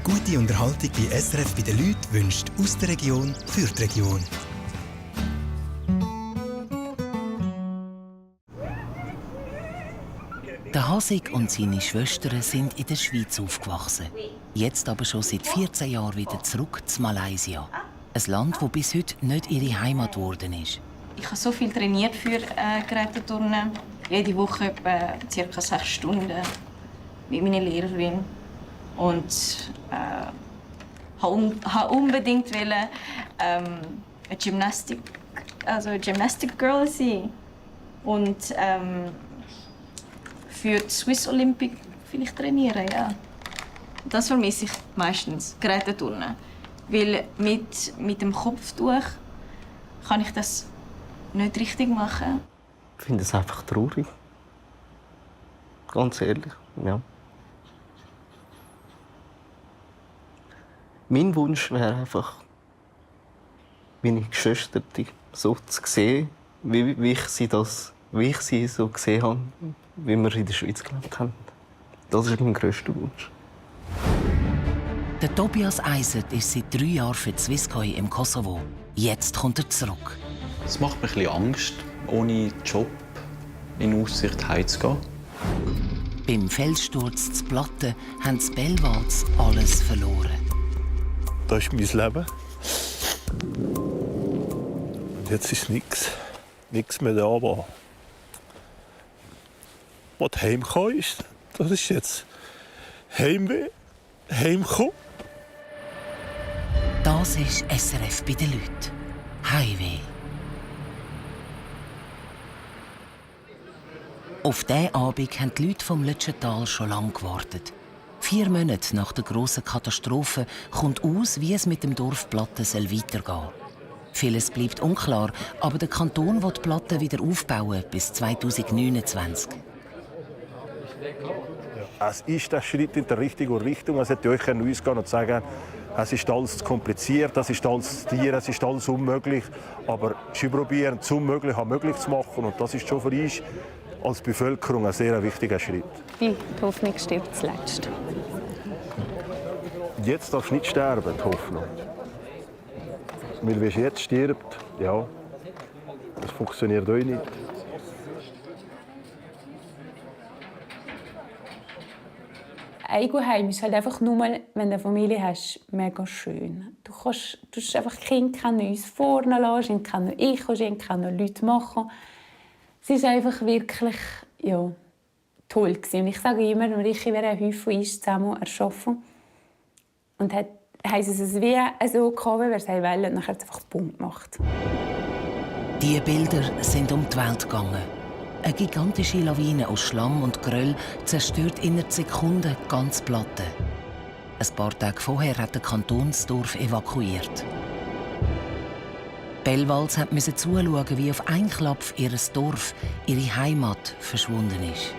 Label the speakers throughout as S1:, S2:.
S1: Gute Unterhaltung bei SRF bei den Leuten wünscht aus der Region für die Region.
S2: Der Hasig und seine Schwestern sind in der Schweiz aufgewachsen. Jetzt aber schon seit 14 Jahren wieder zurück zu Malaysia. Ein Land, das bis heute nicht ihre Heimat geworden ist.
S3: Ich habe so viel trainiert für Geräteturnen. Jede Woche etwa ca. 6 Stunden mit meiner Lehrerin. Und wollte unbedingt eine Gymnastic Girl sein. Und für die Swiss Olympic vielleicht trainieren, ja. Das vermisse ich meistens, Geräteturnen. Weil mit dem Kopftuch kann ich das nicht richtig machen.
S4: Ich finde es einfach traurig. Ganz ehrlich, ja. Mein Wunsch wäre einfach, meine Geschwister so zu sehen, wie ich sie so gesehen habe, wie wir in der Schweiz gelebt haben. Das ist mein grösster Wunsch.
S2: Der Tobias Eisert ist seit 3 Jahren für die Swissquoy im Kosovo. Jetzt kommt er zurück.
S5: Es macht mir ein bisschen Angst, ohne Job in Aussicht heimzugehen.
S2: Beim Felssturz zu Platten haben die Bellwalds alles verloren.
S6: Das ist mein Leben. Und jetzt ist nichts mehr da, aber was heimgekommen ist, das ist jetzt Heimweh, heimkommen.
S2: Das ist SRF bei den Leuten. Heimweh. Auf diesen Abend haben die Leute vom Lütschental schon lange gewartet. 4 Monate nach der grossen Katastrophe kommt aus, wie es mit dem Dorf Platten weitergehen soll. Vieles bleibt unklar, aber der Kanton will die Platten wieder aufbauen bis 2029.
S6: Es ist ein Schritt in die richtige Richtung. Es hätte euch ausgehen und sagen, es ist alles zu kompliziert, es ist alles zu tief, es ist alles unmöglich. Aber sie probieren, das Unmögliche möglich zu machen. Und das ist schon für uns als Bevölkerung ein sehr wichtiger Schritt.
S7: Die Hoffnung stirbt zuletzt.
S6: Jetzt darfst du nicht sterben, die Hoffnung. Weil wenn es jetzt stirbt, ja, das funktioniert euch nicht.
S7: Eigenheim ist halt einfach nur mal, wenn du eine Familie hast, mega schön. Du kannst einfach Kinder uns vorne lassen, ich kann Leute machen. Es ist einfach wirklich toll gewesen. Und ich sage immer, Richi wäre ein Häufchen von uns zusammen erschaffen. Und haben sie es wie so gehabt, wie wir es wollen, und dann hat es einfach bunt gemacht.
S2: Diese Bilder sind um die Welt gegangen. Eine gigantische Lawine aus Schlamm und Geröll zerstört innerhalb Sekunden ganz Platten. Ein paar Tage vorher hat der Kanton das Dorf evakuiert. Bellwalds musste zuschauen, wie auf einen Klapp ihr Dorf, ihre Heimat, verschwunden ist.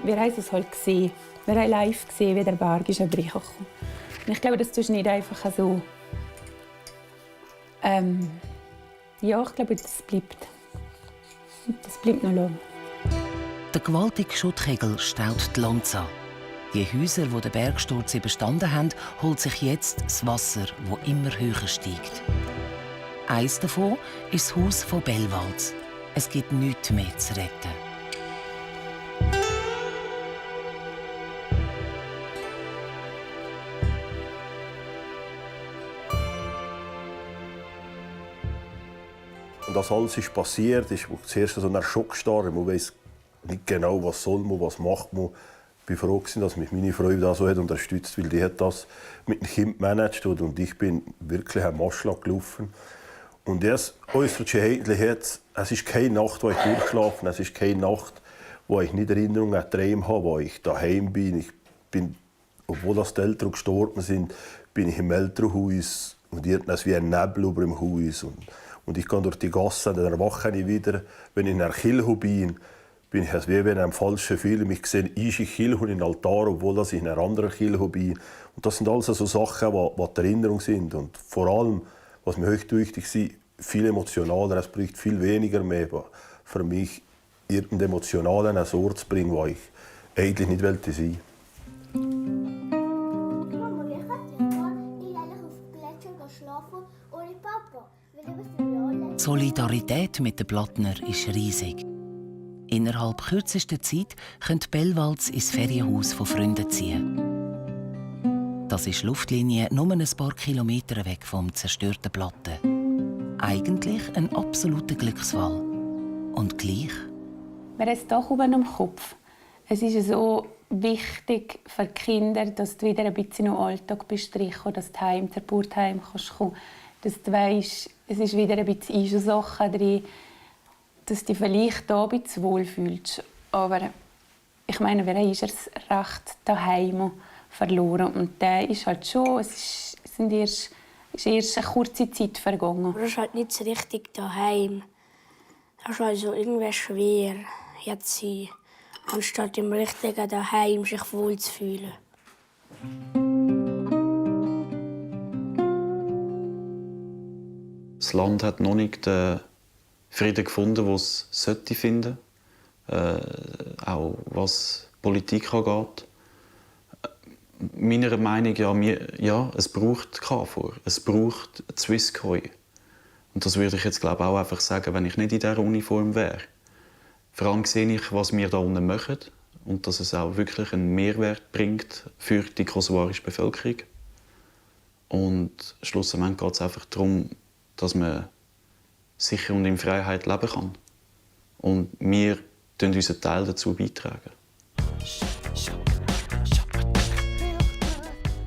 S7: Wir haben es halt gesehen. Wir haben live gesehen, wie der Berg ist kam. Ich glaube, das ist nicht einfach so. Ich glaube, das bleibt. Das bleibt noch lange.
S2: Der gewaltige Schuttkegel staut die Lonza. Die Häuser, die den Bergsturz überstanden haben, holt sich jetzt das Wasser, das immer höher steigt. Eines davon ist das Haus von Bellwalds. Es gibt nichts mehr zu retten.
S6: Und das alles ist passiert, ist zuerst so ein Schockstarre. Man weiß nicht genau, was soll man, was macht man. Ich war froh, dass mich meine Frau da so unterstützt hat, weil die hat das mit dem Kind gemanagt und ich bin wirklich am Anschlag gelaufen. Und das äußerste Heidli, es ist keine Nacht, wo ich durchschlafe, es ist keine Nacht, wo ich nicht Erinnerungen an Träume habe, wo ich daheim bin. Obwohl die Eltern gestorben sind, bin ich im Elternhaus und es wie ein Nebel über dem Haus. Und ich gehe durch die Gasse, dann erwache ich wieder. Wenn ich in der Kirche bin bin ich wie in einem falschen Film. Ich sehe eine Kirche und einen Altar, obwohl ich in einer anderen Kirche bin. Und das sind alles so Sachen, die die Erinnerung sind. Und vor allem, was mir heute wichtig ist, viel emotionaler. Es braucht viel weniger mehr für mich, irgendeinen emotionalen Ort zu bringen, wo ich eigentlich nicht wollte sein.
S8: Mama, ich hätte eigentlich auf dem Gletscher schlafen ohne Papa.
S2: Die Solidarität mit den Plattner ist riesig. Innerhalb kürzester Zeit können die Bellwalds ins Ferienhaus von Freunden ziehen. Das ist Luftlinie nur ein paar Kilometer weg vom zerstörten Platten. Eigentlich ein absoluter Glücksfall. Und gleich?
S7: Wir haben es doch oben am Kopf. Es ist so wichtig für die Kinder, dass du wieder ein bisschen in den Alltag bestreichen, dass du heim, zur Geburt heim kannst kommen. Dass du weißt, es ist wieder ein bisschen Einschussachen drin, dass du dich vielleicht hier ein bisschen wohlfühlst. Aber ich meine, wer ist das Recht daheim verloren? Und der ist halt schon, ist erst eine kurze Zeit vergangen.
S8: Das ist halt nicht so richtig daheim. Das ist also irgendwie schwer, jetzt zu sein, anstatt im richtigen daheim sich wohlzufühlen.
S5: Das Land hat noch nicht den Frieden gefunden, den es finden sollte. Auch was Politik angeht. Meiner Meinung nach, es braucht KFOR, es braucht Swisscom. Und das würde ich jetzt auch einfach sagen, wenn ich nicht in dieser Uniform wäre. Vor allem sehe ich, was wir hier unten machen und dass es auch wirklich einen Mehrwert bringt für die kosovarische Bevölkerung. Und schlussendlich geht es einfach darum, dass man sicher und in Freiheit leben kann. Und wir beitragen unseren Teil dazu beitragen.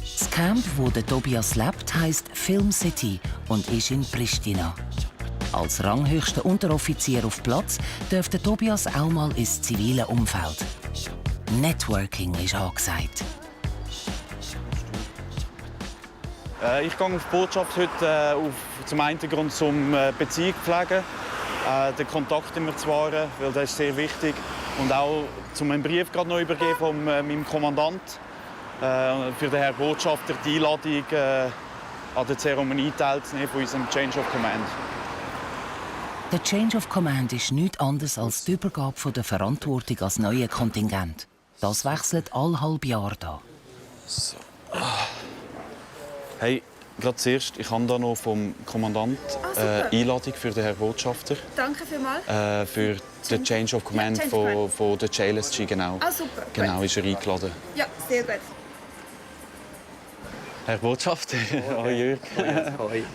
S2: Das Camp, wo der Tobias lebt, heisst Film City und ist in Pristina. Als ranghöchster Unteroffizier auf Platz darf der Tobias auch mal ins zivile Umfeld. Networking ist angesagt.
S5: Ich gehe auf die Botschaft heute zum einen Grund zum Beziehung pflegen, den Kontakt immer zu wahren, weil das ist sehr wichtig. Und auch zum einen Brief gerade noch übergeben von meinem Kommandant für den Herrn Botschafter die Einladung an der Zeremonie teilzunehmen von unserem Change of Command.
S2: Der Change of Command ist nichts anderes als die Übergabe der Verantwortung als neues Kontingent. Das wechselt alle halbe Jahr da.
S5: So. Hey, gerade zuerst, ich habe da noch vom Kommandant Einladung für den Herrn Botschafter.
S9: Danke vielmals.
S5: Für den Change of Command von der JLSG, genau.
S9: Ah, super.
S5: Genau, ist er eingeladen.
S9: Ja, sehr gut.
S5: Herr Botschafter, hallo Jürg.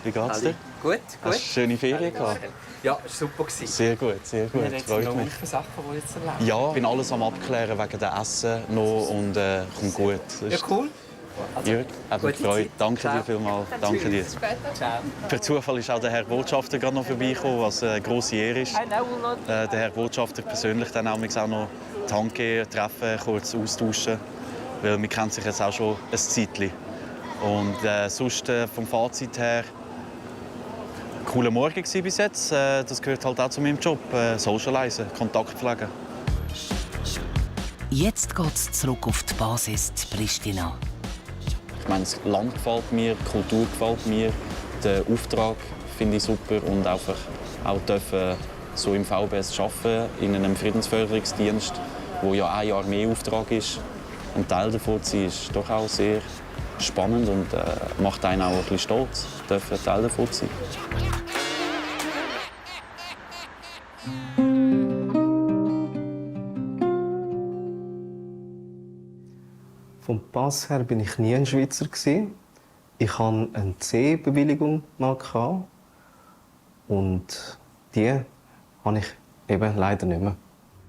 S5: Wie geht's dir?
S10: Gut,
S5: Hast
S10: gut.
S5: du schöne Ferien gehabt?
S10: Ja, es war super.
S5: Sehr gut, sehr gut. Freut mich.
S10: Für Sachen, die jetzt erleben.
S5: Ja, ich bin alles am Abklären wegen dem Essen noch und kommt gut.
S10: Ja, cool.
S5: Jürg, hat mich gefreut. Danke dir vielmals. Danke dir.
S10: Ciao.
S5: Per Zufall ist auch der Herr Botschafter gerade noch vorbeigekommen, was eine grosse Ehre ist. Der Herr Botschafter persönlich dann auch noch die Hand geben, treffen, kurz austauschen. Weil man kennt sich jetzt auch schon ein Zeitchen. Und sonst vom Fazit her cooler Morgen bis jetzt. Das gehört halt auch zu meinem Job. Socialisen, Kontakt pflegen.
S2: Jetzt geht es zurück auf die Basis, die Pristina.
S5: Ich meine, das Land gefällt mir, die Kultur gefällt mir, der Auftrag finde ich super und einfach auch dürfen so im VBS arbeiten, in einem Friedensförderungsdienst, wo ja ein Jahr mehr Auftrag ist. Ein Teil davon zu sein, ist doch auch sehr spannend und macht einen auch ein bisschen stolz, dürfen ein Teil davon sein.
S4: Vom Pass her bin ich nie ein Schweizer. Ich hatte eine C-Bewilligung und die habe ich eben leider nicht mehr.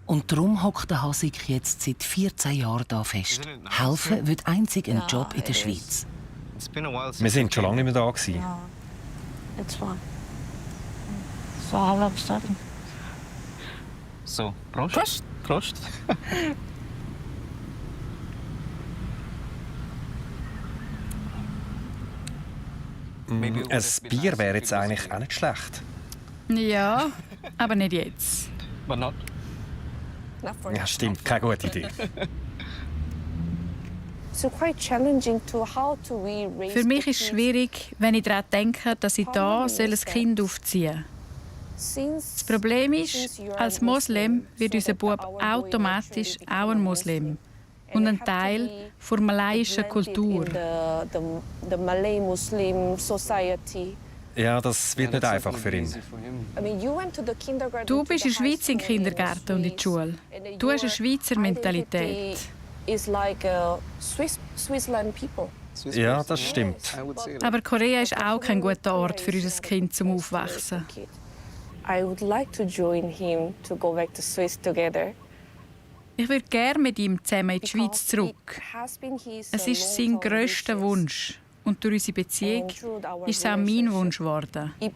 S2: Und darum hockt der Hasik jetzt seit 14 Jahren hier fest. Helfen wird einzig ein Job in der Schweiz.
S11: Wir sind schon lange nicht mehr da.
S8: Ja, jetzt war. So halb absteigen.
S10: So, Prost. Prost.
S11: Ein Bier wäre jetzt eigentlich auch nicht schlecht.
S9: Ja, aber nicht jetzt.
S10: But not.
S11: Ja, stimmt, keine gute Idee.
S12: Für mich ist es schwierig, wenn ich daran denke, dass ich da ein Kind aufziehen soll. Das Problem ist, als Moslem wird unser Bub automatisch auch ein Muslim und ein Teil der malaiischen Kultur.
S11: Ja, das wird nicht einfach für ihn.
S12: Du bist in der Schweiz in den Kindergarten und in die Schule. Du hast eine Schweizer Mentalität.
S11: Ja, das stimmt.
S12: Aber Korea ist auch kein guter Ort für unser Kind zum Aufwachsen. Ich würde gerne mit ihm zusammen in die Schweiz zurück. Es ist sein grösster Wunsch. Und durch unsere Beziehung ist es auch mein Wunsch geworden. Ich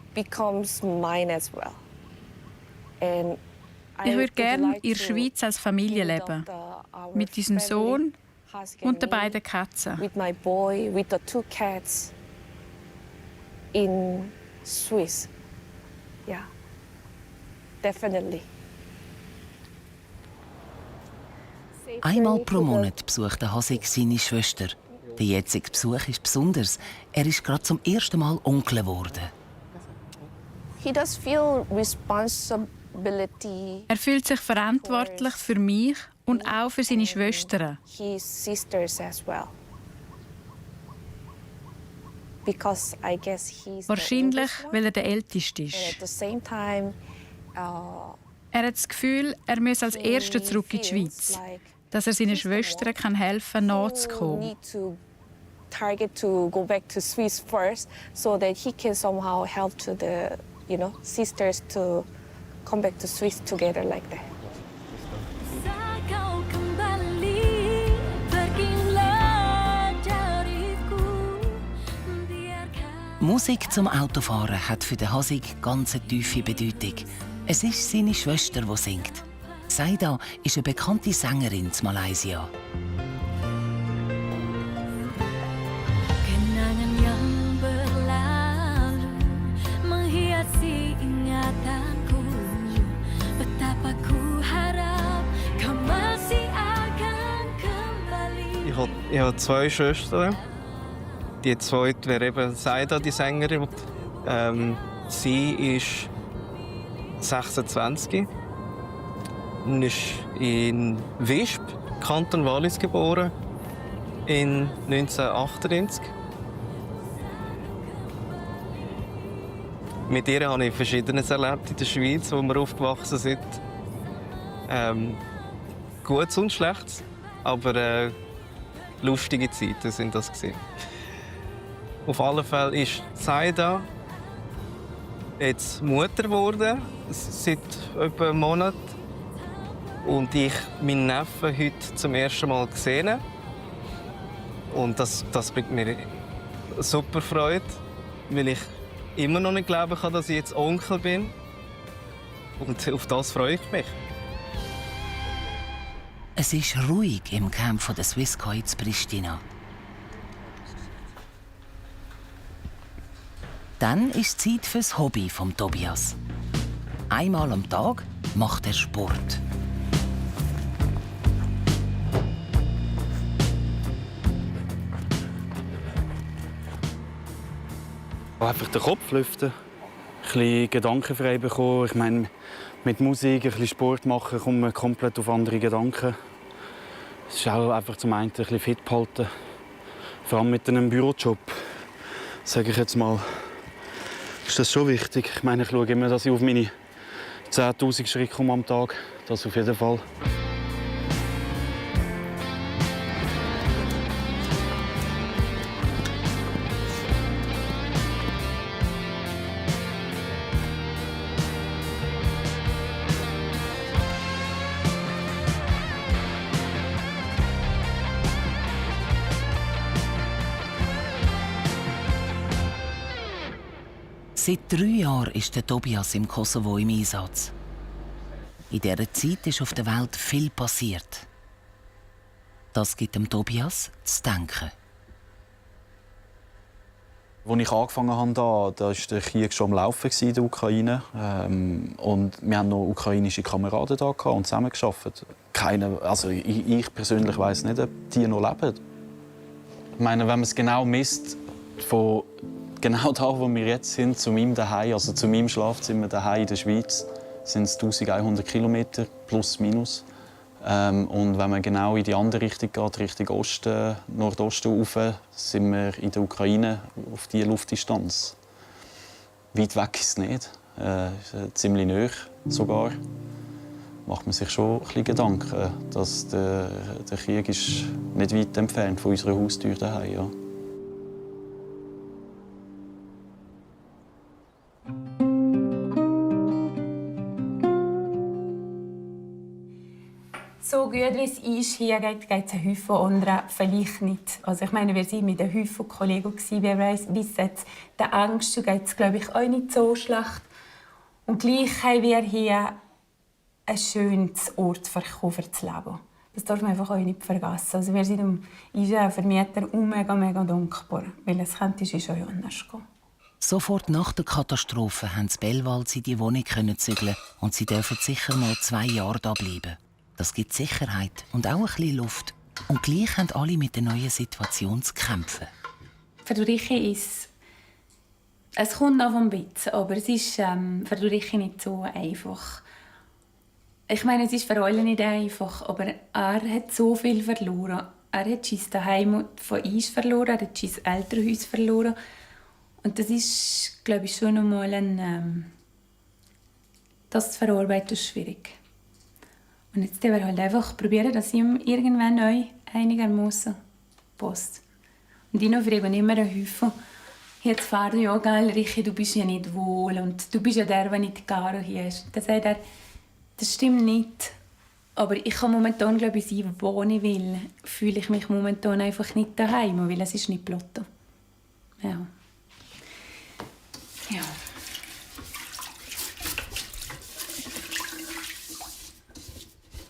S12: würde gerne in der Schweiz als Familie leben. Mit unserem Sohn und den beiden Katzen.
S13: With my boy, with the 2 cats in Swiss. Yeah, definitely.
S2: Einmal pro Monat besucht Hasik seine Schwester. Der jetzige Besuch ist besonders. Er ist gerade zum ersten Mal Onkel geworden.
S13: He does feel responsibility.
S12: Er fühlt sich verantwortlich für mich und auch für seine Schwestern.
S13: His sisters as well. Because I guess he's
S12: Wahrscheinlich, weil er der Älteste ist.
S13: at the same time,
S12: Er hat das Gefühl, er müsse als Erster zurück in die Schweiz, dass er seinen Schwestern helfen kann, nachzukommen.
S13: need to target to go back to Swiss first, so that he can somehow help to the, sisters to come back to Swiss together like that.
S2: Musik zum Autofahren hat für den Hasik ganz eine tiefe Bedeutung. Es ist seine Schwester, die singt. Saida ist eine bekannte Sängerin in Malaysia.
S4: Ich habe 2 Schwestern. Die zweite wäre eben Saida, die Sängerin. Sie ist 26 und ist in Visp, Kanton Wallis, geboren, in 1998. Mit ihr habe ich Verschiedenes erlebt in der Schweiz, wo wir aufgewachsen sind. Gutes und Schlechtes, aber lustige Zeiten sind das gewesen. Auf alle Fälle ist Saida jetzt Mutter geworden, seit etwa einem Monat. Und ich meinen Neffen heute zum ersten Mal gesehen. Und das bringt mir super Freude, weil ich immer noch nicht glauben kann, dass ich jetzt Onkel bin. Und auf das freue ich mich.
S2: Es ist ruhig im Camp der Swissquote in Pristina. Dann ist Zeit fürs Hobby von Tobias. Einmal am Tag macht er Sport.
S5: Einfach den Kopf lüften, ein bisschen gedankenfrei bekommen. Ich meine, mit Musik, ein bisschen Sport machen, kommt man komplett auf andere Gedanken. Es ist auch einfach zum einen ein bisschen fit behalten. Vor allem mit einem Bürojob, sage ich jetzt mal, ist das schon wichtig. Ich meine, ich schaue immer, dass ich auf meine 10'000 Schritte komme am Tag. Das auf jeden Fall.
S2: Seit 3 Jahren ist der Tobias im Kosovo im Einsatz. In dieser Zeit ist auf der Welt viel passiert. Das gibt dem Tobias zu denken.
S5: Als ich angefangen habe, da war der Krieg schon am Laufen in der Ukraine. Und wir hatten noch ukrainische Kameraden da und zusammen gearbeitet. Ich persönlich weiss nicht, ob die noch leben. Ich meine, wenn man es genau misst, von genau da, wo wir jetzt sind, zu meinem Zuhause, also zu meinem Schlafzimmer daheim in der Schweiz, sind es 1100 Kilometer plus minus. Und wenn man genau in die andere Richtung geht, Richtung Osten, Nordosten rauf, sind wir in der Ukraine auf diese Luftdistanz. Weit weg ist es nicht, ziemlich nahe sogar. Macht man sich schon ein bisschen Gedanken, dass der Krieg ist nicht weit entfernt von unserer Haustür daheim. Ja.
S7: So gut wie es ist, hier geht es einen Haufen anderen vielleicht nicht. Also ich meine, wir waren mit einem Haufen Kollegen, wer weiss, bis jetzt der Angst geht es, glaube ich, auch nicht so schlecht. Und gleich haben wir hier ein schönes Ort für zu leben. Das darf man einfach auch nicht vergessen. Also wir sind dem Vermieter mega dankbar, weil es könnte sonst auch anders gehen.
S2: Sofort nach der Katastrophe haben sie Bellwald in die Wohnung zügeln und sie dürfen sicher mal 2 Jahre da bleiben. Das gibt Sicherheit und auch ein bisschen Luft. Und gleich haben alle mit der neuen Situation zu kämpfen.
S7: Für Riche ist es kommt noch vom Witz, aber es ist für Riche nicht so einfach. Ich meine, es ist für alle nicht einfach, aber er hat so viel verloren. Er hat sein Zuhause von uns verloren, er hat sein Elternhaus verloren. Und das ist, glaube ich, schon einmal das zu verarbeiten ist schwierig. Und jetzt werden wir halt einfach probieren, dass ihm irgendwann neu einigermaßen passt. Und ich noch frage immer einen Haufen, jetzt fahren ja, gell, Richi, du bist ja nicht wohl und du bist ja der nicht gar hier ist. Dann sagt er, das stimmt nicht. Aber ich kann momentan, glaube ich, sein, wo ich will. Fühle ich mich momentan einfach nicht daheim, weil es ist nicht Plotto. Ja. Ja.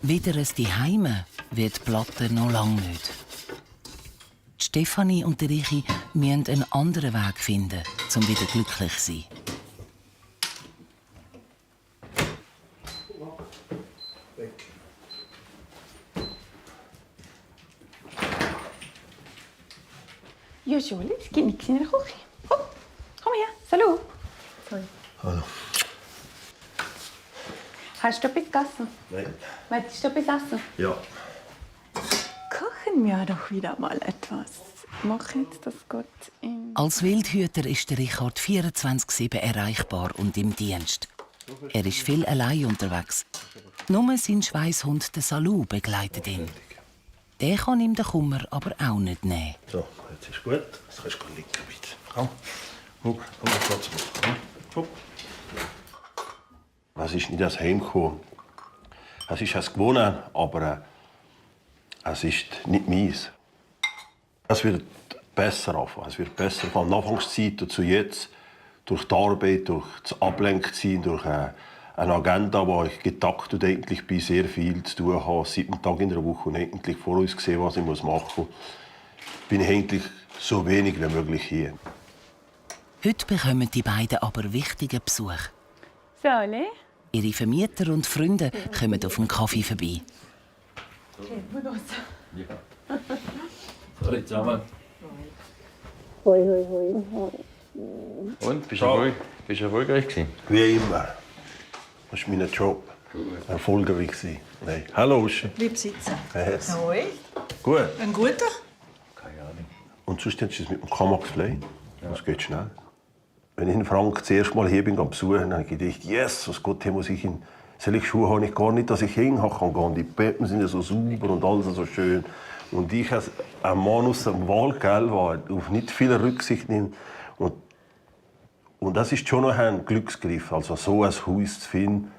S2: Wieder ein Zuhause wird die Platte noch lange nicht. Die Stefanie und der Richi müssen einen anderen Weg finden, um wieder glücklich zu sein.
S7: Ja, Jolie, es gibt nichts in der Küche. Komm her, salut.
S6: Hallo.
S7: Hast du etwas gegessen?
S6: Nein.
S7: Möchtest du etwas essen?
S6: Ja.
S7: Kochen wir doch wieder mal etwas. Mach jetzt das Gott in...
S2: Als Wildhüter ist der Richard 24/7 erreichbar und im Dienst. Er ist viel allein unterwegs. Nur sein Schweisshund, der Salou, begleitet ihn. Der kann ihm den Kummer aber auch nicht nehmen.
S6: So, jetzt ist gut. Jetzt kannst du liegen, bitte. Komm. Komm, Platz machen. Komm. Es ist nicht das Heim gekommen. Es ist es gewonnen, aber es ist nicht meins. Es wird besser anfangen. Es wird besser von der Anfangszeit zu jetzt. Durch die Arbeit, durch das Ablenkziehen, durch eine Agenda, wo ich getaktet eigentlich bin, sehr viel zu tun habe, 7 Tage in der Woche und eigentlich vor uns gesehen, was ich machen muss, bin ich eigentlich so wenig wie möglich hier.
S2: Heute bekommen die beiden aber wichtigen Besuch.
S7: Sole?
S2: Ihre Vermieter und Freunde kommen auf den Kaffee vorbei.
S14: Hallo zusammen.
S8: Hoi, hoi, hoi.
S14: Und, bist du erfolgreich gewesen?
S6: Wie immer. Das ist mein Job. Erfolgreich sein. Nein. Hallo, Uschi.
S9: Bleib sitzen.
S6: Yes.
S9: Hoi.
S6: Gut.
S9: Ein guter?
S14: Keine Ahnung.
S6: Und sonst hast du es mit dem Kamax Play. Das geht schnell. Wenn ich in Frank das erste Mal hier bin, besuchen, habe ich gedacht, yes, was Gott, hier muss ich in solche Schuhe habe ich gar nicht, dass ich hingehen kann. Die Betten sind ja so sauber und alles so schön. Und ich als ein Mann aus dem Wald, der auf nicht viel Rücksicht nimmt. Und das ist schon noch ein Glücksgriff, also so ein Haus zu finden.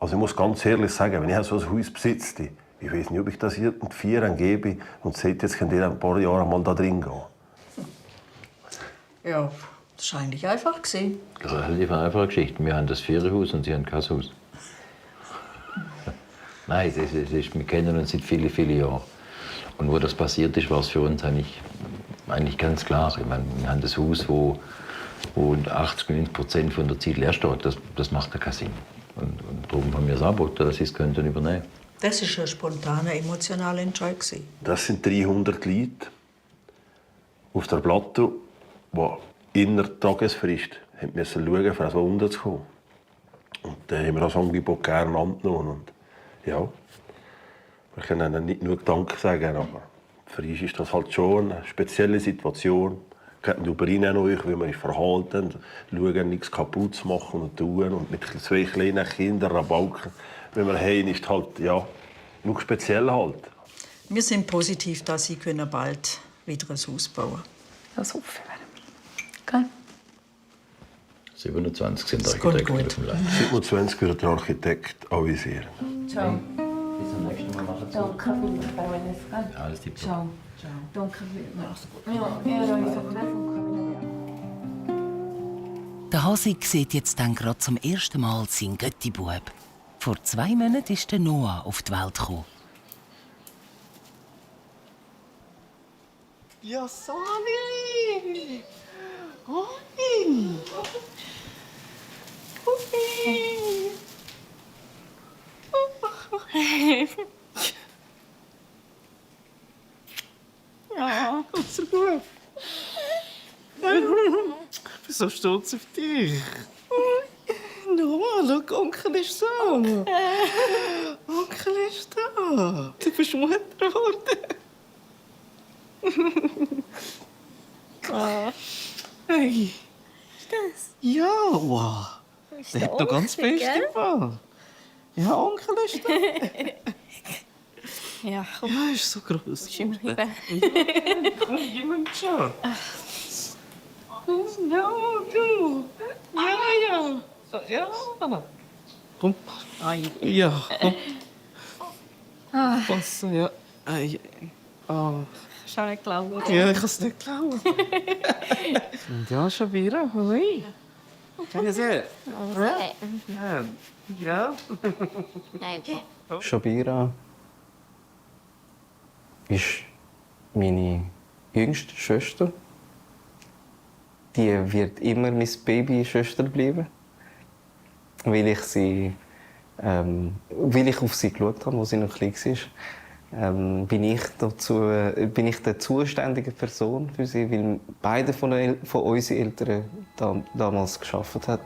S6: Also ich muss ganz ehrlich sagen, wenn ich so ein Haus besitze, ich weiß nicht, ob ich das irgendwie gebe und sage, jetzt könnt ihr ein paar Jahre mal da drin gehen.
S9: Ja, das war eigentlich einfach.
S14: Das ist eine relativ einfache Geschichte. Wir haben das Ferienhaus und Sie haben kein Haus. Nein, wir kennen uns seit vielen, vielen Jahren. Und wo das passiert ist, war es für uns eigentlich Eigentlich ganz klar. Ich meine, wir haben das Haus, wo 80-90% von der Zeit leer steht. Das macht ja keinen Sinn. Und darum haben wir es angeboten, dass sie es übernehmen können.
S9: Das war ein spontaner, emotionaler Entscheid.
S6: Das sind 300 Leute auf der Platte, die in der Tagesfrist schauen mussten, für so unterzukommen. Und dann haben wir das Angebot gerne angenommen. Und ja, wir können ihnen nicht nur Danke sagen, aber für uns ist das halt schon eine spezielle Situation. Wir gehen darüber rein, wie wir uns verhalten, schauen, nichts kaputt zu machen und tun. Und mit 2 kleinen Kindern, Rabauken, wenn wir haben, ist halt, ja, nur speziell halt.
S9: Wir sind positiv, dass sie bald wieder ein Haus bauen können.
S7: Das hoffen wir. Okay.
S14: 27 sind
S9: Das
S14: Architekten
S9: kommt
S14: auf dem Leib.
S6: 27 wird der Architekt avisieren.
S7: Ciao.
S14: Bis zum nächsten Mal. Macht's gut.
S7: Danke vielmals, Vanessa.
S14: Ja, alles tipptopp.
S7: Ciao. Ciao. Danke vielmals.
S2: Der Hasig sieht jetzt dann gerade zum ersten Mal seinen Göttibub. Vor 2 Monaten ist der Noah auf die Welt gekommen.
S4: Ja, Sami! Hoi!
S9: Ja.
S4: Geht's dir gut? Ich bin so stolz auf dich. Noah, schau, Onkel ist da. Onkel ist da. Du bist Mutter geworden. Hey.
S8: Ist das?
S4: Ja, wow. Der hat doch ganz fest im Fall. Ja, Onkel ist da.
S8: Ja, komm.
S4: Ja, ist so groß.
S8: Komm, Liebe.
S4: Komm, jemand schon. Ja, du. Ja. Ja. Komm. Ja, komm. Was? Ja. Oh.
S8: Schon nicht glauben.
S4: Ja, ich kann es nicht glauben. Ja, Shabira, hoi. Kann ich sehen? Ja.
S8: Nein.
S4: Shabira ist meine jüngste Schwester. Die wird immer meine Babyschwester bleiben, weil ich auf sie geschaut habe, als sie noch klein war. Bin ich die zuständige Person für sie, weil beide von unseren Eltern damals gearbeitet haben.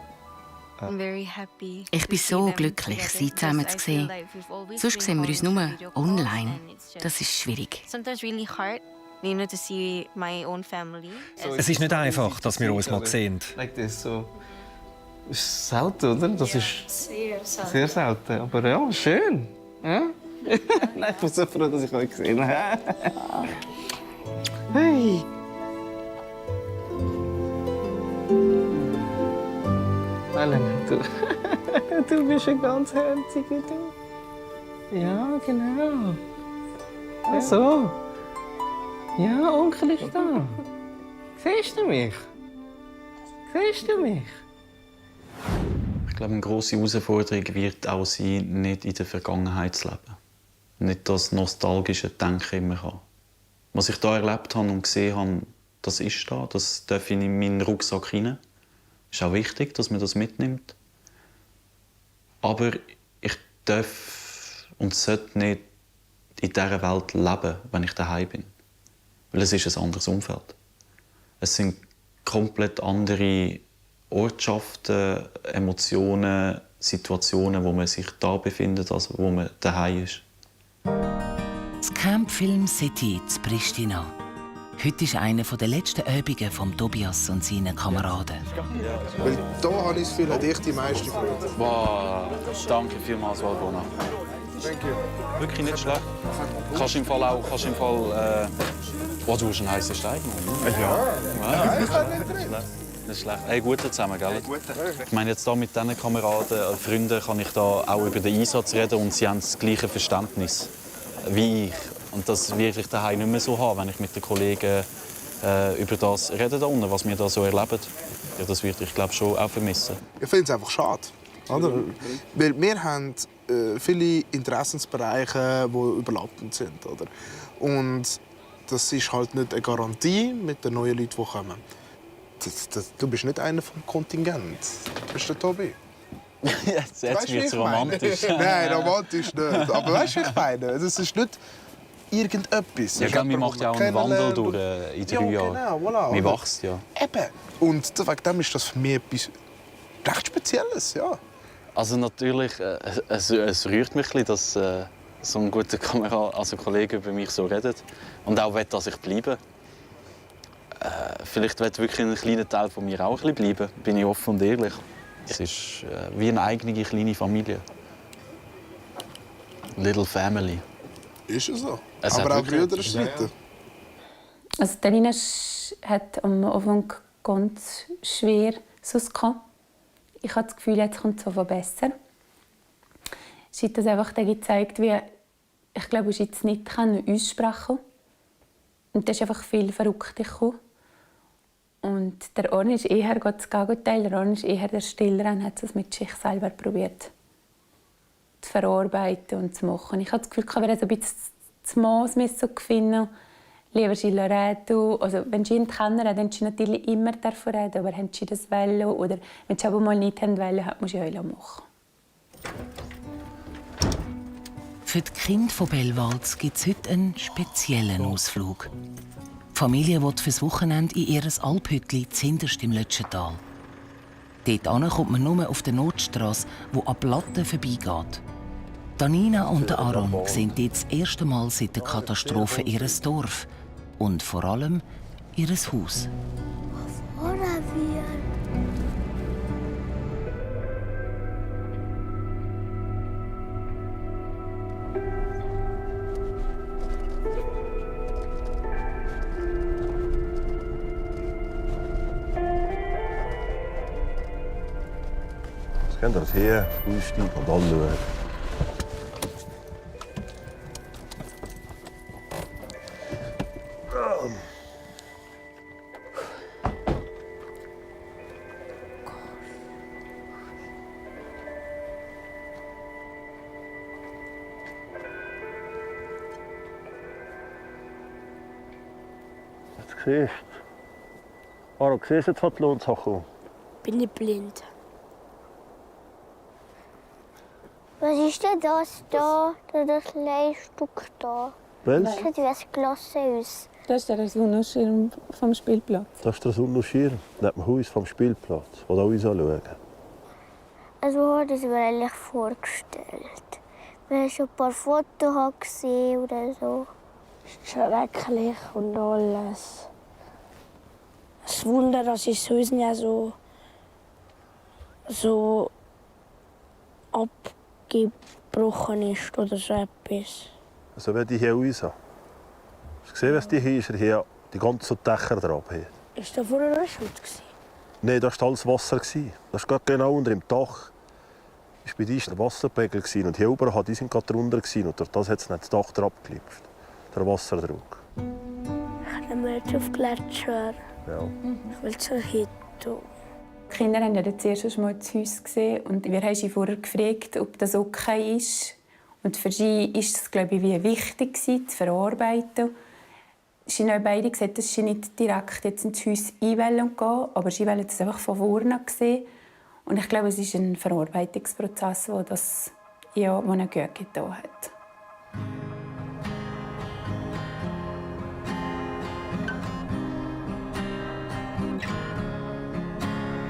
S15: Ich bin so glücklich, sie zusammen zu sehen. Sonst sehen wir uns nur online. Das ist schwierig.
S11: Es ist nicht einfach, dass wir uns mal sehen.
S4: Das ist selten, oder? Das ist sehr selten. Aber ja, schön. Ja? Nein, ich bin so froh, dass ich euch gesehen habe. Hey! Du bist ein ganz herziger, du. Ja, genau. Ja, so. Ja, Onkel ist da. Siehst du mich? Siehst du mich?
S5: Ich glaube, eine grosse Herausforderung wird auch sein, nicht in der Vergangenheit zu leben. Nicht das nostalgische Denken immer haben. Was ich hier erlebt habe und gesehen habe, das ist da. Das darf in meinen Rucksack rein. Es ist auch wichtig, dass man das mitnimmt. Aber ich darf und sollte nicht in dieser Welt leben, wenn ich daheim bin. Weil es ist ein anderes Umfeld. Es sind komplett andere Ortschaften, Emotionen, Situationen, wo man sich da befindet, als wo man daheim ist.
S2: Das Camp Film City in Pristina. Heute ist einer der letzten Übungen von Tobias und seinen Kameraden.
S16: Weil hier habe ich das Gefühl, hat ich die meiste Freude.
S5: Wow, danke vielmals, Valbona. Wirklich nicht schlecht. Kannst du im Fall du hast einen heißen Stein.
S16: Ja. Ich kann nicht drin.
S5: Nicht schlecht. Hey, guter zusammen, gell? Ich meine, jetzt hier mit diesen Kameraden, Freunden, kann ich da auch über den Einsatz reden und sie haben das gleiche Verständnis wie ich. Und das wirklich daheim nicht mehr so haben, wenn ich mit den Kollegen über das rede, da unten, was wir da so erleben. Ja, das würde ich, glaube schon auch vermissen.
S16: Ich finde es einfach schade. Oder? Weil wir haben viele Interessensbereiche, die überlappend sind. Oder? Und das ist halt nicht eine Garantie mit den neuen Leuten, die kommen. Du bist nicht einer vom Kontingent. Du bist der Tobi.
S5: Jetzt wird es romantisch.
S16: Nein, romantisch nicht. Aber weißt du, was ich meine? Das ist nicht irgendetwas.
S5: Ja, man macht ja auch einen Wandel durch in 3 Jahren.
S16: Genau, voilà.
S5: Man wächst ja.
S16: Eben. Und wegen dem ist das für mich etwas recht Spezielles, ja.
S5: Also natürlich, es rührt mich ein bisschen, dass so ein guter Kollege über mich so redet. Und auch will, dass ich bleibe. Vielleicht wird wirklich ein kleiner Teil von mir auch ein bisschen bleiben, bin ich offen und ehrlich. Es ist wie eine eigene kleine Familie. Little family.
S16: Ist es so? Aber auch Brüder streiten.
S7: Also Nina hat am Anfang ganz schwer Sus gehabt. Ich habe das Gefühl, jetzt kommt es so besser. Sie hat das einfach gezeigt, wie ich glaube, sie jetzt nicht uns sprechen. Und da ist einfach viel Verrücktes gekommen. Und der Orne ist eher das Gegenteil. Der Orne ist eher der Stillere und hat es mit sich selber probiert zu verarbeiten und zu machen. Ich habe das Gefühl, ich wäre so ein bisschen das Maß finden. Lieber sie reden. Also, wenn sie ihn kennen, dann sie natürlich immer davon reden. Aber haben sie das wollen? Oder wenn sie aber mal nicht wollen, muss ich auch machen.
S2: Für die Kinder von Bellwalds gibt es heute einen speziellen Ausflug. Die Familie will fürs Wochenende in ihr Alphütli zuhinterst im Lötschental. Dort kommt man nur auf der Notstrasse, die an Platten vorbeigeht. Nina und Aaron sehen dort das erste Mal seit der Katastrophe ihr Dorf und vor allem ihr Haus.
S6: Jetzt könnt ihr das hier aussteigen und anschauen. Siehst du? Aaron, siehst du jetzt, was die Lohnsache kommt?
S8: Bin ich blind. Was ist denn das da? Das Leihstück da?
S6: Welches?
S8: Das sieht wie ein Glas aus.
S7: Das ist der Sonnenschirm vom Spielplatz.
S6: Das ist der Sonnenschirm neben dem Haus vom Spielplatz, wo wir uns anschauen.
S8: Also habe ich es mir eigentlich vorgestellt. Wenn ich schon ein paar Fotos gesehen oder so. Es ist schrecklich und alles. Es Wunder, dass es uns ja so abgebrochen ist oder so etwas.
S6: Also wenn die hier raus haben. Hast du gesehen, was die hier ist? Hier die ganzen Dächer drauf.
S8: Ist da vorher ein Schutz?
S6: Nein, das war alles Wasser. Das war gerade genau unter dem Dach. Das war bei dir der Wasserpegel. Und hier oben die sind gerade drunter. Und durch das hat es das Dach abgelipft. Der Wasserdruck.
S8: Ich nehme jetzt auf Gletscher.
S6: Ja.
S8: Ich will zur Hütte.
S7: Die Kinder haben ja zuerst mal das Haus gesehen und wir haben sie vorher gefragt, ob das okay ist. Und für sie ist es, glaube ich, wie wichtig zu verarbeiten. Sie haben beide gesagt, dass sie nicht direkt jetzt ins Haus gehen, aber sie wollen es einfach von vorne sehen. Und ich glaube, es ist ein Verarbeitungsprozess, der das eine Güte getan hat.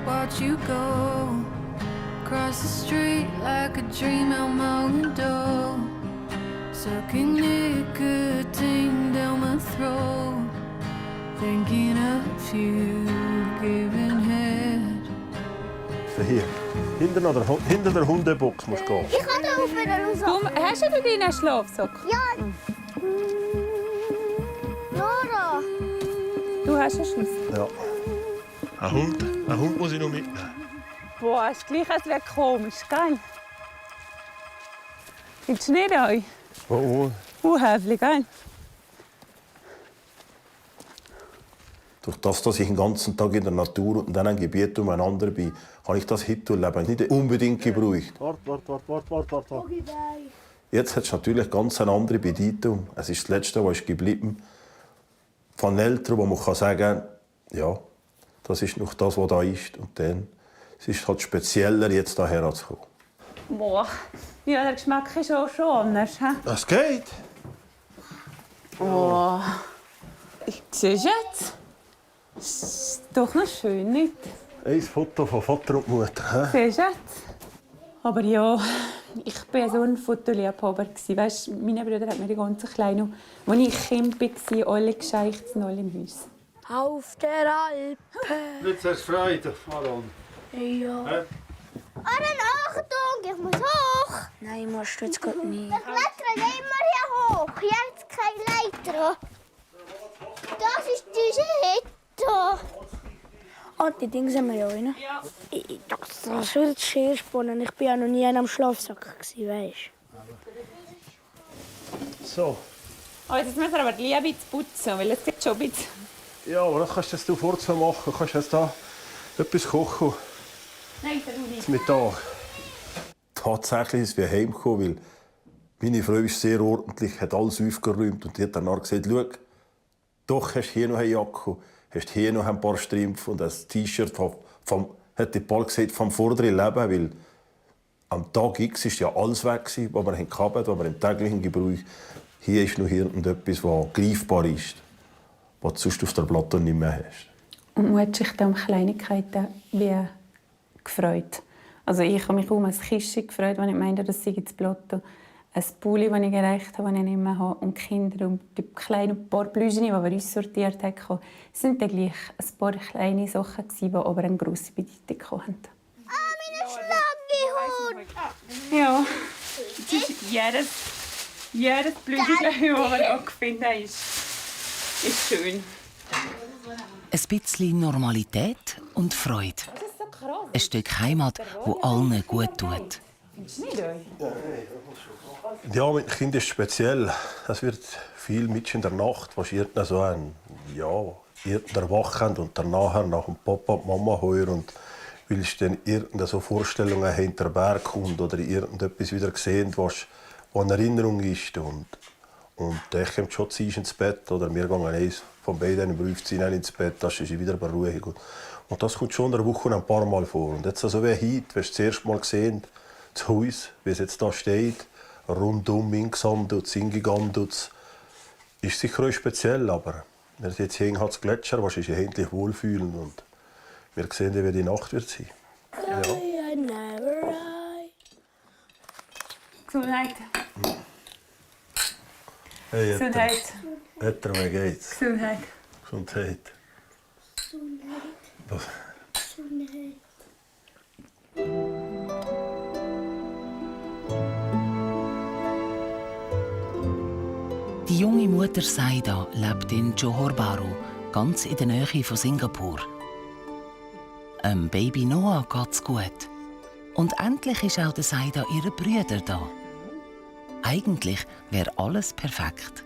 S17: Watch you go across the street like a dream out my window, sucking nicotine down my throat, thinking of you, giving head.
S6: So hier, hinter der Hundebox musst du gehen.
S8: Ich kann da auf wieder raus.
S7: Hast du deinen Schlafsack?
S8: Ja. Nora.
S7: Du hast einen Schlüssel?
S6: Ja. Ein Hund muss ich noch mitnehmen.
S7: Boah, ist gleich, als wäre komisch, gell? Willst du nicht euch?
S6: Oh.
S7: Unhöflich, gell?
S6: Durch das, dass ich den ganzen Tag in der Natur und in diesen Gebieten umeinander bin, habe ich das Hitlerleben nicht unbedingt gebraucht. Warte. Jetzt hat es natürlich ganz eine andere Bedeutung. Es ist das Letzte, was geblieben ist. von Eltern, wo man sagen kann, ja, das ist noch das, was da ist. Und dann es ist halt spezieller, jetzt hierher zu kommen.
S7: Boah, ja, der Geschmack ist auch schon anders.
S6: Das geht.
S7: Oh, siehst du jetzt? Das ist doch noch schön, nicht?
S6: Ein Foto von Vater und Mutter.
S7: Siehst du jetzt? Aber ja, ich war so ein Fotoliebhaber. Weißt, meine Brüder haben mir die ganze Kleine, als ich Kind war, alle gescheicht und alle im Haus.
S8: Auf der Alpe.
S6: Jetzt hast du Freude, Maron.
S8: Ja. Achtung, ich muss hoch. Nein, musst du jetzt gerade nicht. Ich klettere immer hier hoch. Jetzt keine Leiter. Das ist diese Hütte. Oh, die Dinge sind wir ja rein. Ja. Ich dachte, das wird sehr spannend. Ich war ja noch nie in einem Schlafsack, weißt du.
S6: So.
S7: Oh, jetzt müssen wir aber die Liebe putzen, weil es geht schon ein bisschen.
S6: Ja, aber das kannst du vorher machen. Du kannst jetzt da etwas kochen.
S7: Nein, das nicht.
S6: Zum Mittag. Tatsächlich ist es wie heimgekommen, weil meine Frau ist sehr ordentlich, hat alles aufgeräumt und die hat danach gesagt, schau, doch hast hier noch eine Jacke, hast hier noch ein paar Strümpfe und ein T-Shirt hat die Ball gesagt, vom vorderen Leben, weil am Tag X ist ja alles weg, was wir hatten, was wir im täglichen Gebrauch. Hier ist noch irgendetwas, was greifbar ist, was du sonst auf der Platte nicht mehr hast.
S7: Und man hat sich dann um Kleinigkeiten wie gefreut. Also ich habe mich um ein Kistchen gefreut, wenn ich meinte, das sei das Blotto. Ein Pulli, das ich gereicht habe, das ich nicht mehr habe. Und die Kinder und die kleinen paar Blüschen, die wir uns sortiert haben, sind dann gleich ein paar kleine Sachen, die aber eine grosse Bedeutung hatten.
S8: Meine Schlagehund!
S7: Ja, das ist jedes Blüschen, das wir hier gefunden haben, ist schön.
S2: Ein bisschen Normalität und Freude. Ein Stück Heimat, das allen gut tut.
S6: Ja, mit dem Kind ist es speziell. Es wird viel mit in der Nacht, was irgendein so ein Wachend und danach nach dem Papa und Mama heuer und willst dann irgendeine so Vorstellungen hinter den Berg kommt oder irgendetwas wieder gesehen, was eine Erinnerung ist und dann kommt schon ins Bett oder wir gehen eins von beiden ins Bett, das ist wieder beruhigt. Und das kommt schon in der Woche ein paar Mal vor. Und jetzt also wie heute, wenn du das erste Mal gesehen das Haus, wie es jetzt da steht, rundum Ingesamdutz, Ingigandutz, ist sicher auch speziell, aber wenn jetzt hier hat das Gletscher, was ist ja endlich wohlfühlen und wir sehen, wie die Nacht wird sein. Ja.
S7: Gesundheit.
S6: Hey,
S7: Gesundheit.
S6: Etter, wie geht's?
S7: Gesundheit.
S6: Gesundheit. Was?
S2: Die junge Mutter Saida lebt in Johor Bahru, ganz in der Nähe von Singapur. Baby Noah geht's gut. Und endlich ist auch der Saida ihre Brüder da. Eigentlich wäre alles perfekt.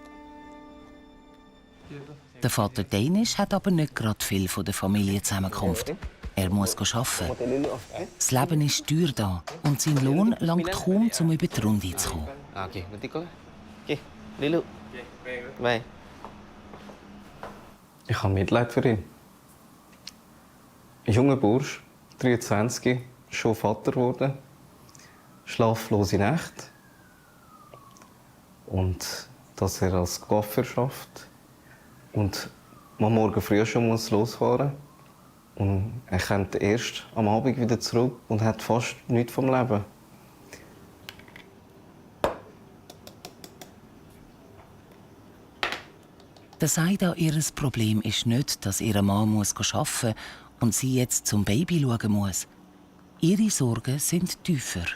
S2: Der Vater Danish hat aber nicht gerade viel von der Familienzusammenkunft. Er muss arbeiten. Das Leben ist teuer da und sein Lohn langt kaum, um über die Runde zu kommen.
S4: Okay, Lilo. Bye. Ich habe Mitleid für ihn. Ein junger Bursch, 23, schon Vater geworden, schlaflose Nächte. Und dass er als Coiffeur arbeitet und man morgen früh schon losfahren muss. Und er kommt erst am Abend wieder zurück und hat fast nichts vom Leben.
S2: Der Saida, ihr Problem ist nicht, dass ihr Mann arbeiten muss und sie jetzt zum Baby schauen muss. Ihre Sorgen sind tiefer.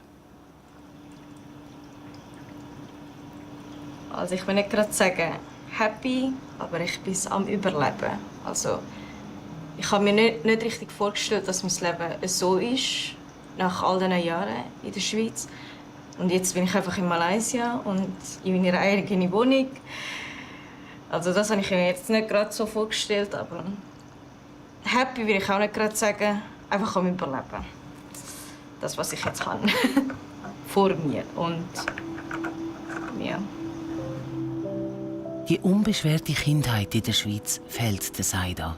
S3: Also ich will nicht gerade sagen happy, aber ich bin am Überleben. Also ich habe mir nicht richtig vorgestellt, dass mein Leben so ist, nach all diesen Jahren in der Schweiz. Und jetzt bin ich einfach in Malaysia und in meiner eigenen Wohnung. Also das habe ich mir jetzt nicht gerade so vorgestellt, aber happy will ich auch nicht gerade sagen, einfach am Überleben. Das, was ich jetzt kann. Vor mir und ja.
S2: Die unbeschwerte Kindheit in der Schweiz fehlt der Saida.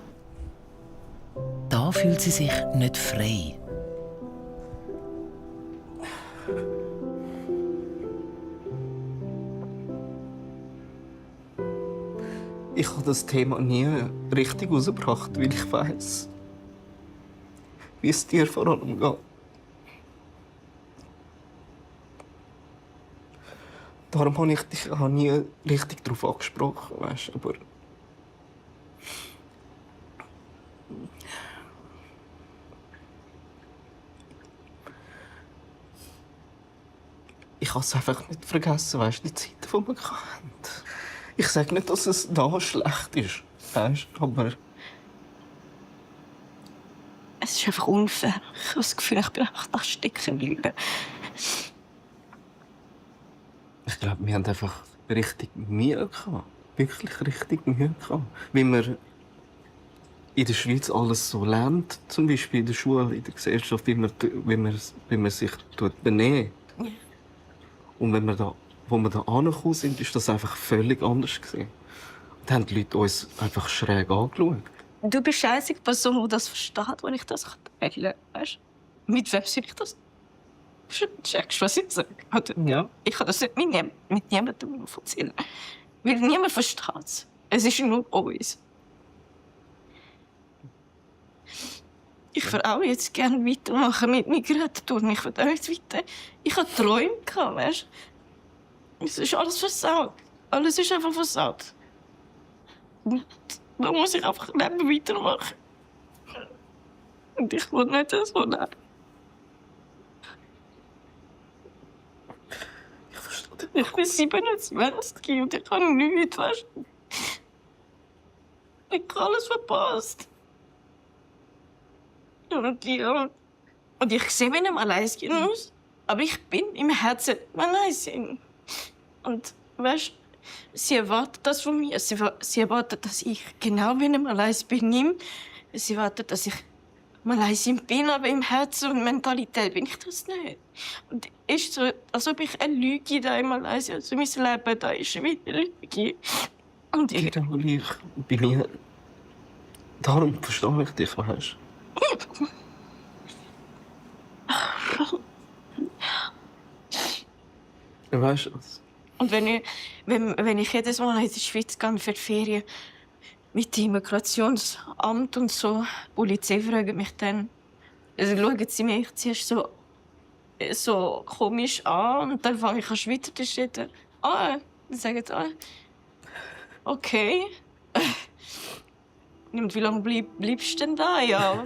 S2: Da fühlt sie sich nicht frei.
S4: Ich habe das Thema nie richtig herausgebracht, weil ich weiss, wie es dir vor allem geht. Darum habe ich dich auch nie richtig darauf angesprochen, weißt, aber ich habe es einfach nicht vergessen, weißt, die Zeiten, die wir hatten. Ich sage nicht, dass es da schlecht ist, weißt, aber
S3: Es ist einfach unfair. Ich habe das Gefühl, ich bin einfach da stecken geblieben.
S4: ich glaube, wir haben einfach richtig Mühe gehabt. Wirklich richtig Mühe gehabt. Wie man in der Schweiz alles so lernt, zum Beispiel in der Schule, in der Gesellschaft, wie man sich benimmt. Und wenn wir da, wo wir da angekommen sind, ist das einfach völlig anders gewesen. Und haben die Leute uns einfach schräg angeschaut.
S3: Du bist die einzige Person, die das versteht, wenn ich das teile. Weißt du? Mit wem soll ich das? Checkst du, was ich sage?
S4: Ja.
S3: Ich kann das nicht mit niemandem erzählen. Weil niemand versteht es. Es ist nur uns. Ich würde auch jetzt gerne weitermachen mit Migranten. Ich würde auch jetzt weiter. Ich hatte Träume, weißt du? Es ist alles versaut. Alles ist einfach versaut. Da muss ich einfach Leben weitermachen. Und ich will nicht so leben. Ich bin 27 und ich habe nichts, weißt du? Ich habe alles verpasst. Und ich sehe, wenn ich Malaysia muss, aber ich bin im Herzen Malaysia. Und weißt, sie erwartet das von mir. Sie erwartet, dass ich genau wie in Malaysia bin. Sie erwartet, dass ich Malaysia bin, aber im Herzen und Mentalität bin ich das nicht. Und es ist so, als ob ich eine Lüge da in Malaysia, also mein Leben da ist wieder eine Lüge. Und ich...
S4: Bei mir... Darum verstehe ich dich, weißt du? Weißt du was?
S3: Und wenn ich jedes Mal in die Schweiz gehe für die Ferien mit dem Immigrationsamt und so, die Polizei fragt mich dann, also schauen sie mich zuerst so komisch an und dann fange ich an Schweizer zu reden. Dann sagen sie, okay. Und wie lange bleibst du denn da? Ja,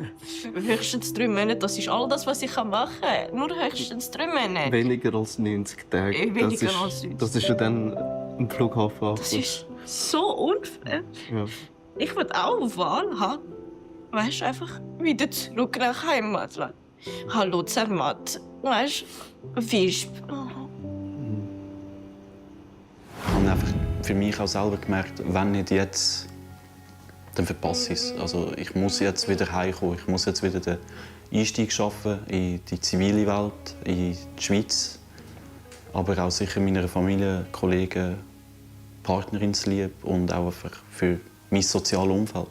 S3: höchstens 3 Monate. Das ist all das, was ich machen kann. Nur höchstens 3 Monate.
S4: Weniger als 90 Tage.
S3: Weniger als 90
S4: Das ist ja dann am Flughafen.
S3: Das ist so unfair.
S4: Ja.
S3: Ich will auch eine Wahl haben. Weißt du, einfach wieder zurück nach Heimatland. Hallo Zermatt. Weißt du, Fisch.
S5: Ich habe einfach für mich auch selber gemerkt, wenn nicht jetzt, dann verpasse ich es. Also ich muss jetzt wieder heimkommen. Ich muss jetzt wieder den Einstieg schaffen in die zivile Welt, in die Schweiz. Aber auch sicher meiner Familie, Kollegen, Partnerinsliebe und auch einfach für mein soziales Umfeld.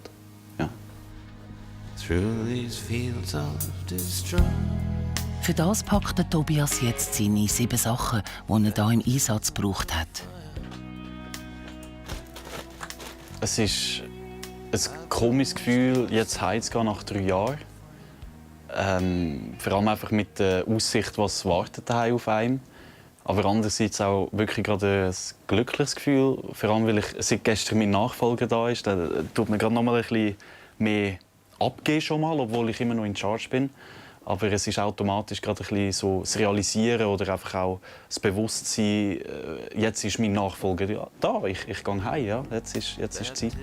S5: Ja.
S2: Für das packt der Tobias jetzt seine 7 Sachen, die er hier im Einsatz gebraucht hat.
S5: Es ist ein komisches Gefühl, jetzt heimzugehen nach 3 Jahren. Vor allem einfach mit der Aussicht, was wartet daheim auf einem. Aber andererseits auch wirklich gerade ein glückliches Gefühl. Vor allem, weil seit gestern mein Nachfolger da ist. Da tut mir gerade noch mal ein bisschen mehr abgeben schon mal, obwohl ich immer noch in Charge bin. Aber es ist automatisch gerade ein bisschen so das Realisieren oder einfach auch das Bewusstsein, jetzt ist mein Nachfolger ja, da, ich gehe heim, ja. Jetzt ist die Zeit.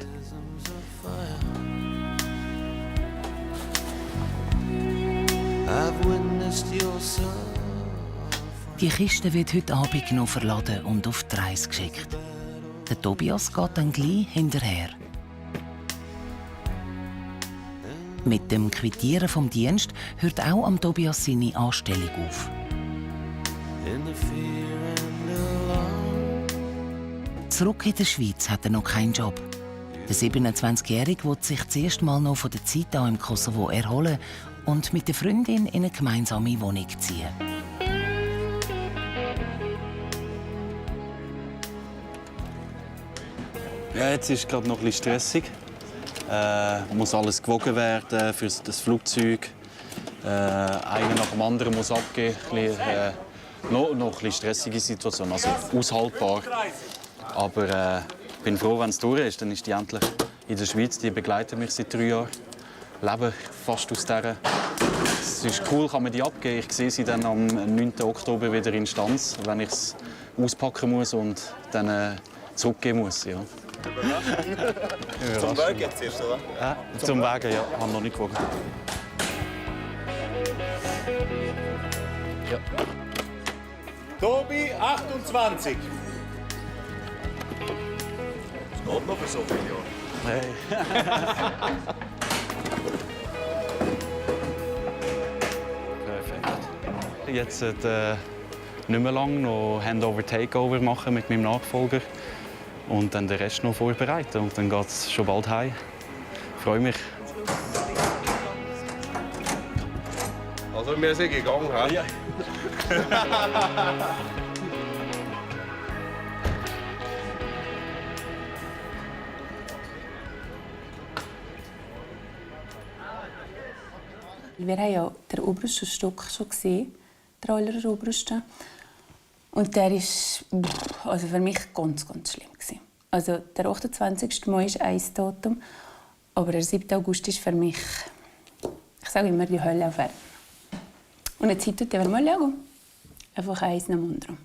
S2: Die Kiste wird heute Abend noch verladen und auf die Reise geschickt. Der Tobias geht dann gleich hinterher. Mit dem Quittieren vom Dienst hört auch am Tobias seine Anstellung Zurück in der Schweiz hat er noch keinen Job. Der 27-Jährige will sich zuerst mal noch von der Zeit hier im Kosovo erholen und mit der Freundin in eine gemeinsame Wohnung ziehen.
S5: Ja, jetzt ist es gerade noch ein bisschen stressig. Muss alles gewogen werden für das Flugzeug. Einer nach dem anderen muss abgehen. Noch ein bisschen stressige Situation, also aushaltbar. Aber ich bin froh, wenn es durch ist. Dann ist die endlich in der Schweiz. Die begleitet mich seit 3 Jahren. Lebe fast aus dieser. Es ist cool, kann man die abgeben. Ich sehe sie dann am 9. Oktober wieder in Stanz, wenn ich es auspacken muss und dann zurückgeben muss. Ja.
S18: Zum Wägen jetzt erst, oder?
S5: Ja, zum Wägen, ja. Ich habe noch nicht gewogen. Ja.
S18: Tobi, 28. Es geht noch für so viele Jahre.
S5: Hey. Perfekt. Jetzt nicht mehr lange noch Handover-Takeover machen mit meinem Nachfolger. Und dann den Rest noch vorbereiten. Und dann geht es schon bald heim. Ich freue mich.
S18: Also wir sind gegangen, hä? Ja.
S7: Wir haben ja den obersten Stock schon gesehen, den allerobersten. Und der war also für mich ganz, ganz schlimm. Also der 28. Mai ist ein Datum, aber der 7. August ist für mich, ich sage immer, die Hölle auf Erden. Und jetzt heute wir mal schauen. Einfach eins nach dem anderen.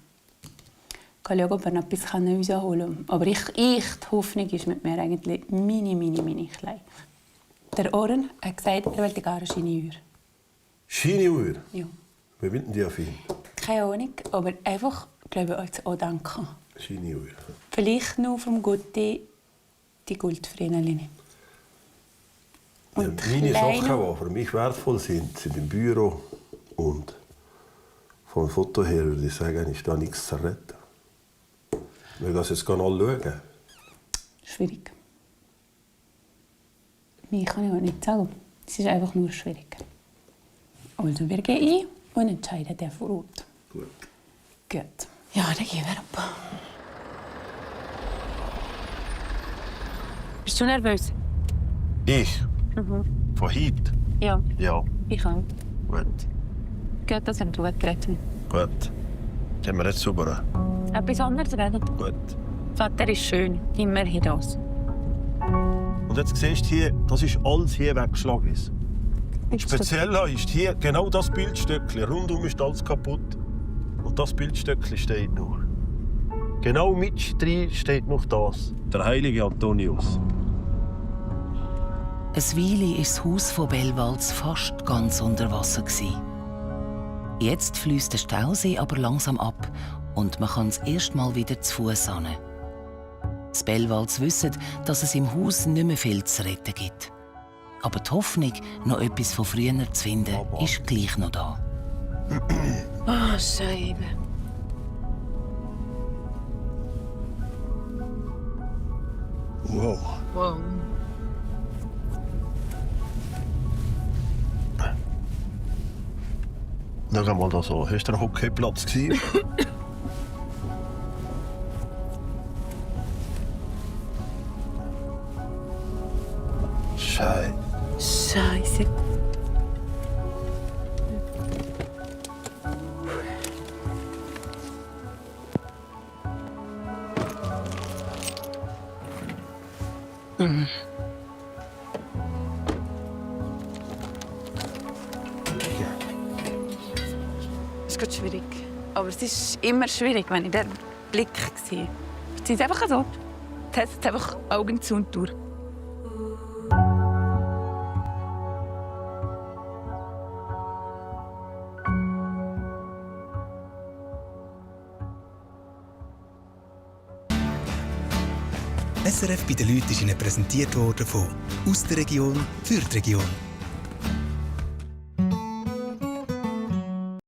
S7: Ich kann schauen, ob wir noch etwas rausholen kann. Aber die Hoffnung ist mit mir eigentlich mini klein. Der Oren hat gesagt, er will gar eine Schieneuhr.
S6: Schieneuhr?
S7: Ja.
S6: Wie will die finden?
S7: Keine Ahnung, aber einfach, glaube ich, als Andenken.
S6: Schieneuhr.
S7: Vielleicht noch vom Gutti die Goldvreneli.
S6: Ja, meine Sachen, die für mich wertvoll sind, sind im Büro. Und vom Foto her würde ich sagen, ist da nichts zu retten. Wir gehen jetzt alle schauen.
S7: Schwierig. Mir kann ich auch nicht sagen. Es ist einfach nur schwierig. Also wir gehen ein und entscheiden den vor Ort.
S6: Gut.
S7: Gut. Ja, dann gehen wir ab. Bist du nervös?
S6: Ich? Von heute?
S7: Ja.
S6: Ja.
S7: Ich auch.
S6: Gut.
S7: Gut, dass wir drüber reden.
S6: Gut. Dann wir jetzt sauber.
S7: Etwas anderes reden?
S6: Gut.
S7: Vater ist schön. Immerhin das.
S6: Und jetzt siehst du hier, das ist alles hier weggeschlagen. Speziell ist hier genau das Bildstöckchen. Rundum ist alles kaputt. Und das Bildstöckchen steht noch. Genau mit drin steht noch das. Der heilige Antonius.
S2: Eine Weile war das Haus von Bellwalds fast ganz unter Wasser. Jetzt fließt der Stausee aber langsam ab und man kann das erste Mal wieder zu Fuß hin. Die Bellwalds wissen, dass es im Haus nicht mehr viel zu retten gibt. Aber die Hoffnung, noch etwas von früher zu finden, ist gleich noch da.
S7: Oh, Scheibe.
S6: Wow.
S7: Wow.
S6: Schau mal da so. Hast du einen Hockeyplatz gesehen?
S7: Scheiße. Es ist schwierig. Aber es ist immer schwierig, wenn ich den Blick sehe. Es ist einfach so. Es heißt einfach Augen zu und durch.
S1: SRF bei den Leuten ist Ihnen präsentiert worden von «Aus der Region für die Region».